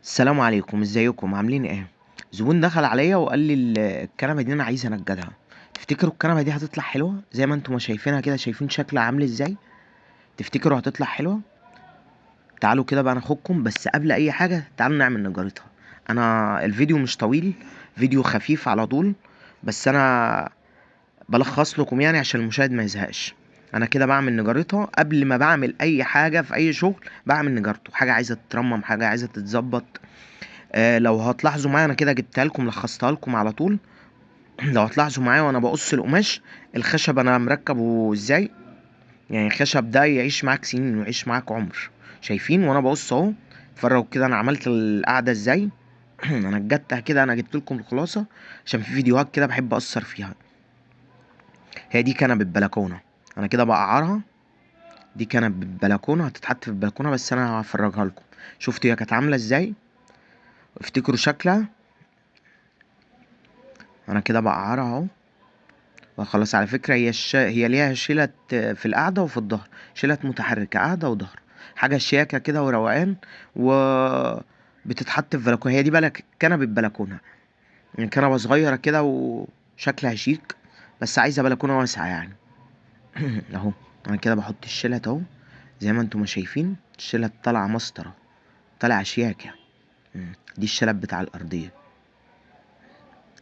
السلام عليكم، ازيكم عاملين ايه؟ زبون دخل عليا وقال لي الكنبة دي انا عايز انجدها. تفتكروا الكنبة دي هتطلع حلوة زي ما انتم ما شايفينها كده؟ شايفين شكلها عامل ازاي؟ تفتكروا هتطلع حلوة؟ تعالوا كده بقى ناخدكم، بس قبل اي حاجة تعالوا نعمل نجارتها. انا الفيديو مش طويل، فيديو خفيف على طول، بس انا بلخص لكم يعني عشان المشاهد ما يزهقش. انا كده بعمل نجارتها قبل ما بعمل اي حاجة في اي شغل، بعمل نجارته. حاجة عايزه تترمم، حاجة عايزه تتظبط. لو هتلاحظوا معايا انا كده جبتها لكم، لخصتها لكم على طول. لو هتلاحظوا معايا وانا بقص القماش، الخشب انا مركبة ازاي، يعني الخشب ده يعيش معاك سنين ويعيش معاك عمر. شايفين وانا بقص اهو، اتفرجوا كده انا عملت القعدة ازاي. انا جبتها كده، انا جبت لكم الخلاصة عشان في فيديوهات كده بحب اقصر فيها. هي دي كنبة بلكونة، انا كده بقعرها. دي كنبة بلكونة هتتحط في البلكونه، بس انا هفرجها لكم. شفتوا هي كانت عامله ازاي؟ افتكروا شكلها. انا كده بقعرها اهو وخلاص. على فكرة هي ليها شيلة في القعدة وفي الظهر، شيلة متحركة قعدة وظهر، حاجة شياكه كده وروقان، وبتتحط في بلكونة. هي دي بقى كنبة بلكونة، يعني كنبة صغيرة كده وشكلها شيك، بس عايزه بلكونة واسعة يعني. اهو انا كده بحط الشلت اهو زي ما انتم ما شايفين، الشلت طالعه مسطرة، طالعه شياكه. دي الشلت بتاع الارضية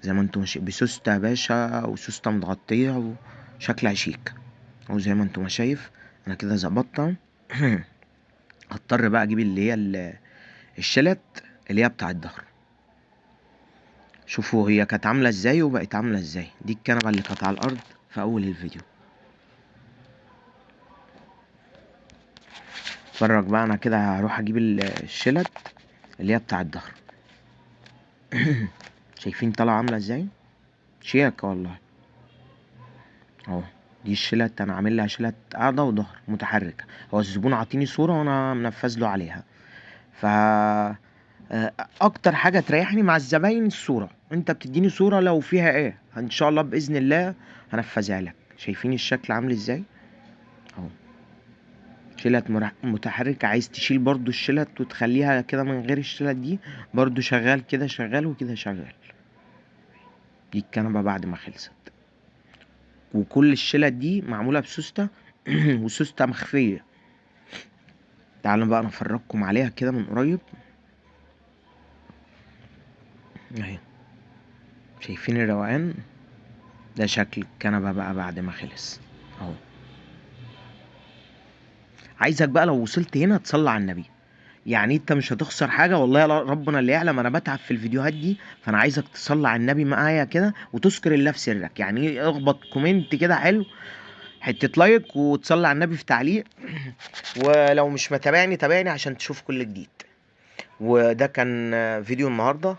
زي ما انتم شايفين، بسوسته يا باشا، وسوسته متغطيه وشكلها شيك اهو زي ما انتم ما شايف. انا كده ظبطتها. هضطر بقى اجيب اللي هي الشلت اللي هي بتاع الظهر. شوفوا هي كانت عامله ازاي وبقت عامله ازاي. دي الكنبة اللي كانت على الارض في اول الفيديو. اتفرج بقى، انا كده هروح اجيب الشلت اللي هي بتاع الظهر. شايفين طالعه عامله ازاي؟ شياكه والله. اهو دي الشلت، انا عامل لها شلت قاعدة وظهر متحركة. هو الزبون عاطيني صوره وانا منفذ له عليها. ف اكتر حاجة تريحني مع الزباين الصورة. انت بتديني صوره لو فيها ايه ان شاء الله باذن الله هنفذها لك. شايفين الشكل عامل ازاي؟ اهو شلت متحركة. عايز تشيل برضو الشلت وتخليها كده من غير الشلت دي برضو شغال كده، شغال وكده شغال. دي الكنبة بعد ما خلصت، وكل الشلت دي معمولة بسوستة وسوستة مخفية. تعالوا بقى نفرجكم عليها كده من قريب. اهي شايفين الروقان ده؟ شكل الكنبة بقى بعد ما خلص اهو. عايزك بقى لو وصلت هنا تصلي على النبي، يعني انت مش هتخسر حاجة والله، ربنا اللي يعلم انا بتعب في الفيديوهات دي. فانا عايزك تصلي على النبي معايا كده وتذكر الله في سرك، يعني اخبط comment كده حلو، حتة like، وتصلي على النبي في تعليق. ولو مش متابعني تابعني عشان تشوف كل جديد. وده كان فيديو النهاردة،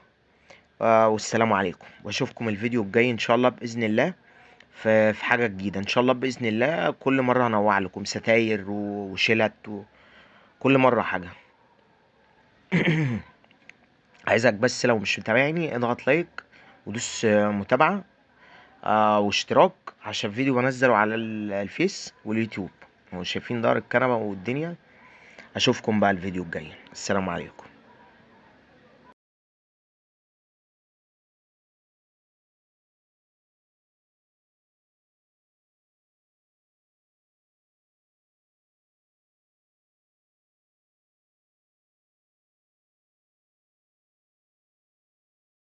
والسلام عليكم، واشوفكم الفيديو الجاي ان شاء الله باذن الله في حاجة جديدة ان شاء الله باذن الله. كل مرة هنوع لكم ستاير وشلت وكل مرة حاجة. عايزك بس لو مش متابعني اضغط like ودوس متابعه واشتراك عشان فيديو بنزله على الفيس واليوتيوب. شايفين دار الكنبة والدنيا. اشوفكم بقى الفيديو الجاي. السلام عليكم.